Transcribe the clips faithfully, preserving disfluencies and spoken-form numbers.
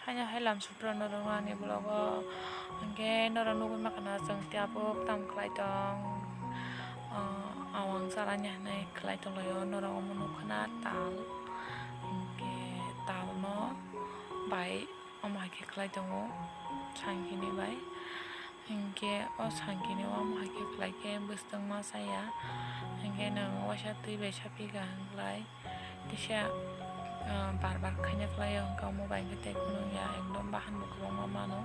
Haino hai lam sutro norok ani vlog o, hingke norok nugui mankha na chwng tabuk tam khlai tong, ah, awang chalani hinui khlai tonglaio norok omo nukha na tal, hingke tal no bai. Omo hai khe khlai tongo sangkini bai. Hinkhe o sangkini o omo hai khe khlai khe bwswtwng ma chaya. Hinkhe nwng waisa twi bai saphi kaham khlai. Kisa, ah, bar bar khaina khlaio, hinkhe omo bai khe tei phunukya, ekdom bahan bo kwbangma mano.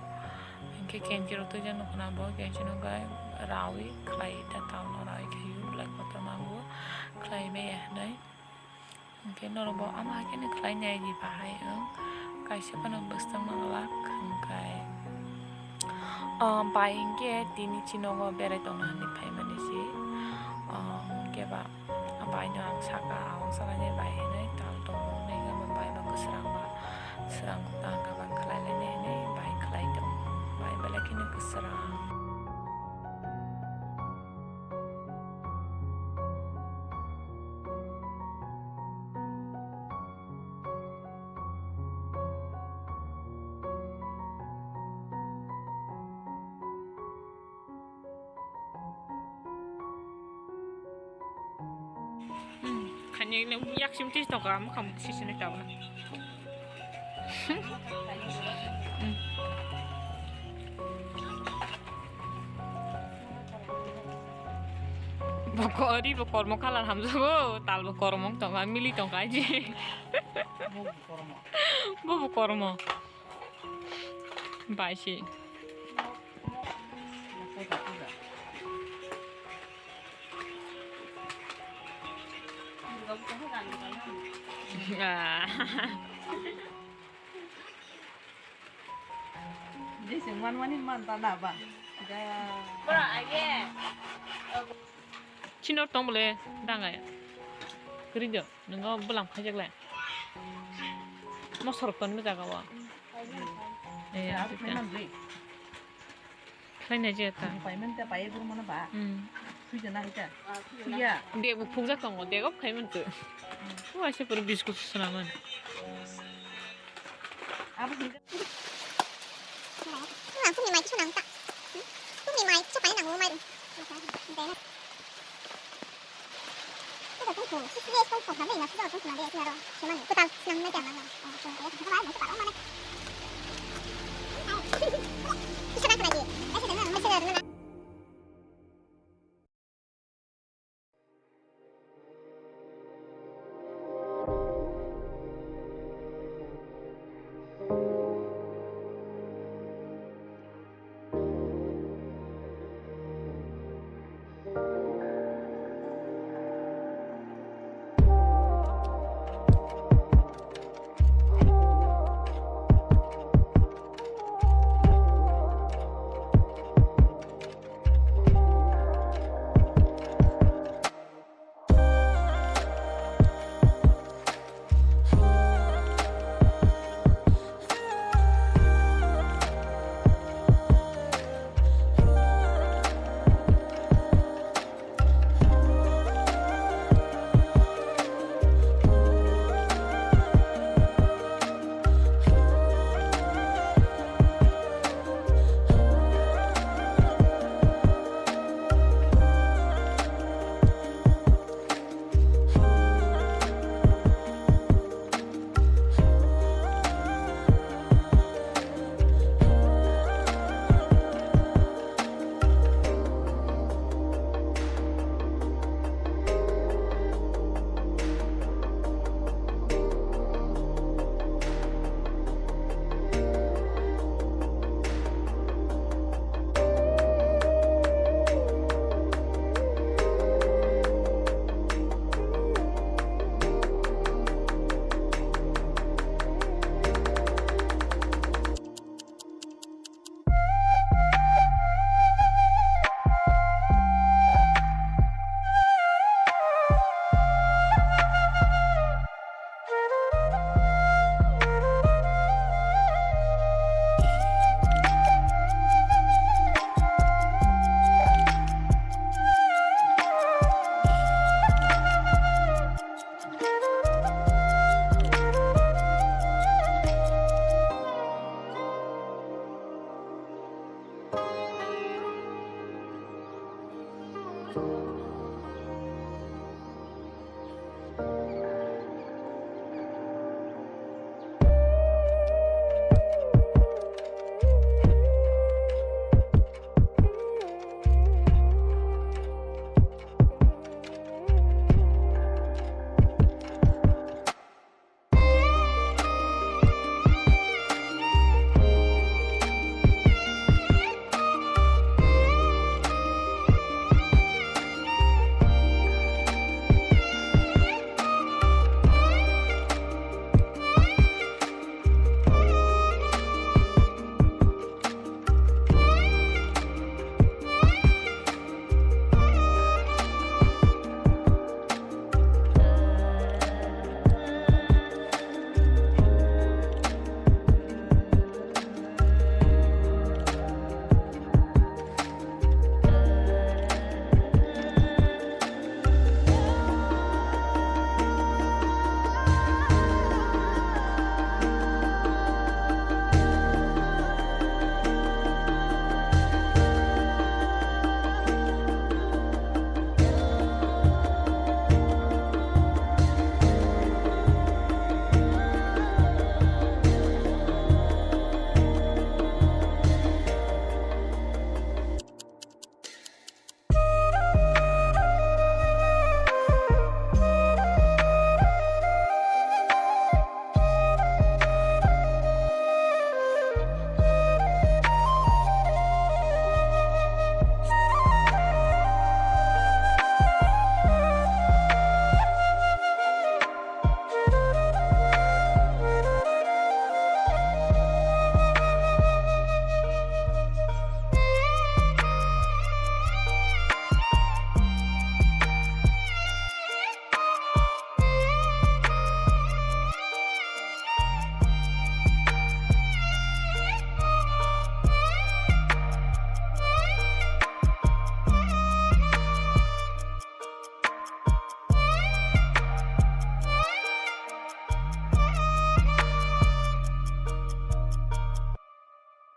Hinkhe kenchi rok twijak nukho na bo, kenchi no khe raui khlai ta talno raui khe belai kotor mango khlai maya hinui. Hingke norok bo ama hai khe no khlai nai di bahai wng. Kaisa phano bwswk ma glak hingke, ah, bai hingke tini chini nogo berai tongna hinui phaimani se. Ah, hingke ba bai no ang saka, ang saka ni bai hinui tal tongo, hingke ba bai ba kwswrang ba, swrang tang khe ba khlai lainai hinui bai khlai tongo. Bai belai kheno kwswrang. Hmm, khani yak sim tis toka, mukha mukha sisini tabla. Hmm. Bokori bo kormo kalar hamjago, tal bo kormo tongka, mili tongka aji. Bobo kormo. Baisi. Ah. Jisung manmani manta na ba. Bora age. Chinor tong bole dangai. Kiri do, nungo bulam khaijak le. Mosor kon mi jaga wa. Eh, ya, asik ta. Khlai nai je ta. Payment ta paye guru mana ba. Hmm. Sui jana hita. Suya. De bu phuk jak tongo, de go payment tu. Hmm. Wa se pur biscuit suna man. Abo hinga. Ang phungni mai khe suna ang ta. Hmm? Phungni mai khe paina nango mairum. Kwtal sinang nai khe ang. Oh, chwng kaya thangkha bai, nai khe parong mane.